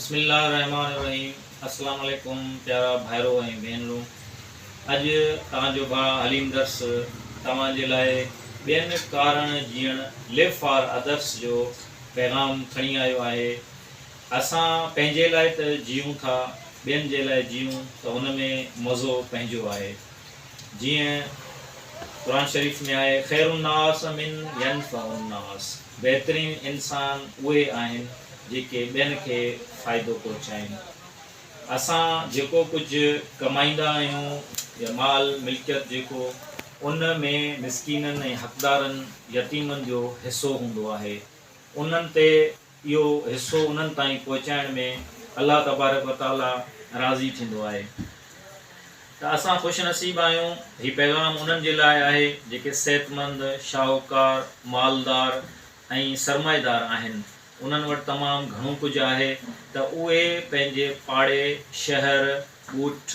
بسم الله الرحمٰن الرحيم السلام عليڪم پيارا ڀائرو ۽ ڀينرون اڄ توهان جو ڀاء حليم درس توهان جي لاء ٻين ڪارڻ جيئڻ Live for Others جو پيغام کڻي آيو آهي اسان پنهنجي لاء ته جيئون ٿا ٻين جي لاء جيئون ته ان ۾ مزو پنهنجو آهي جيئن قرآن شريف ۾ آهي خير الناس من ينفع الناس بهترين انسان اهي آهن جيڪي ٻين کي فائدو پهچائين. اسان جيڪو ڪجهه ڪمائيندا آهيون يا مال ملڪيت جيڪو ان ۾ مسڪينن ۽ حقدارن يتيمن جو حصو هوندو آهي انهن تي اهو حصو انهن تائين پهچائڻ ۾ الله تبارڪ و تعاليٰ راضي ٿيندو آهي ته اسان خوش نصيب آهيون. هي پيغام انهن جي لاء آهي جيڪي صحتمند، شاهوڪار، مالدار ۽ سرمائيدار آهن. انهن وٽ تمام گهڻو ڪجهه آهي ته اهي پنهنجي پاڙي، شهر، ڳوٺ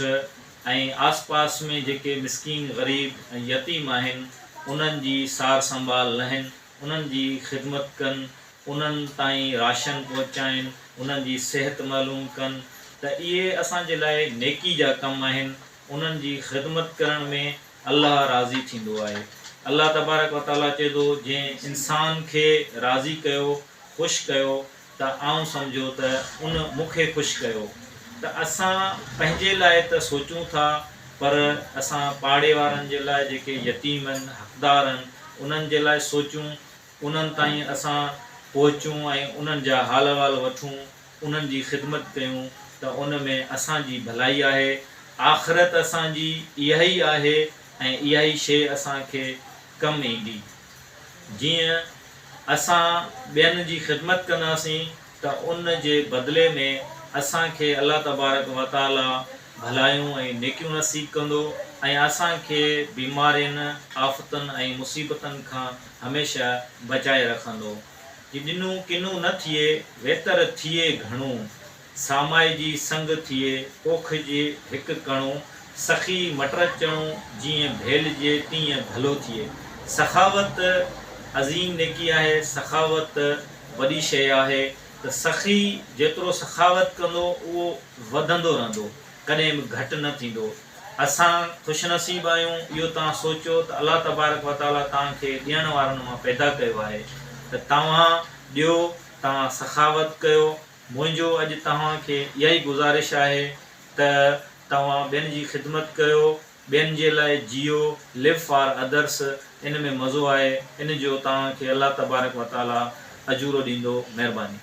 ۽ آس پاس ۾ جيڪي مسڪين، غريب ۽ يتيم آهن انهن جي سار سنڀال لهن، انهن جي خدمت ڪن، انهن تائين راشن پهچائين، انهن جي صحت معلوم ڪن ته اهي اسان جي لاء نيڪي جا ڪم آهن، انهن جي خدمت ڪرڻ ۾ الله راضي ٿيندو آهي. الله تبارڪ و تعاليٰ چئي ٿو، جنهن انسان کي راضي ڪيو، خوش ڪيو، ته آئون سمجهو ته ان مون کي خوش ڪيو. ته اسان پنهنجي لاء ته سوچون ٿا پر اسان پاڙي وارن جي لاء جيڪي يتيم آهن، حقدار آهن، انهن جي لاء سوچون، انهن تائين اسان پهچون ۽ انهن جا حال احوال وٺون، انهن جي خدمت ڪيون ته ان ۾ اسان جي ڀلائي آهي. آخرت اسان جي اها ئي آهي ۽ اها ئي شيء اسان کي ڪم ايندي. جيئن اسان ٻين جي خدمت ڪنداسين ته ان جي بدلي ۾ اسان کي الله تبارڪ و تعاليٰ ڀلايون ۽ نيڪيون نصيب ڪندو ۽ اسان کي بيمارين، آفتن ۽ مصيبتن کان هميشه بچائي رکندو. جي ڏنو ڪنو نه ٿئي، ويتر ٿئي گهڻو. سامائجي سنگ ٿئي، پوکجي هڪ ڪڻو، سخي مٽر چڻو، جيئن ڀيلجي تيئن ڀلو ٿئي. سخاوت عظيم نيڪي آهي، سخاوت وڏي شيء آهي ته سخي جيترو سخاوت ڪندو اهو وڌندو رهندو، ڪڏهن به گهٽ نه ٿيندو. اسان خوش نصيب آهيون، اهو توهان سوچيو ته الله تبارڪ وتعاليٰ توهان کي ڏيڻ وارن مان پيدا ڪيو آهي ته توهان ڏيو، توهان سخاوت ڪيو، منهنجو اڄ توهان کي اها ئي گذارش آهي ته توهان ٻين جي خدمت ڪيو، ٻين جي لاء جيئو، Live for others، ان ۾ مزو آهي، ان جو توهان کي الله تبارڪ و تعاليٰ اجورو ڏيندو. مهرباني.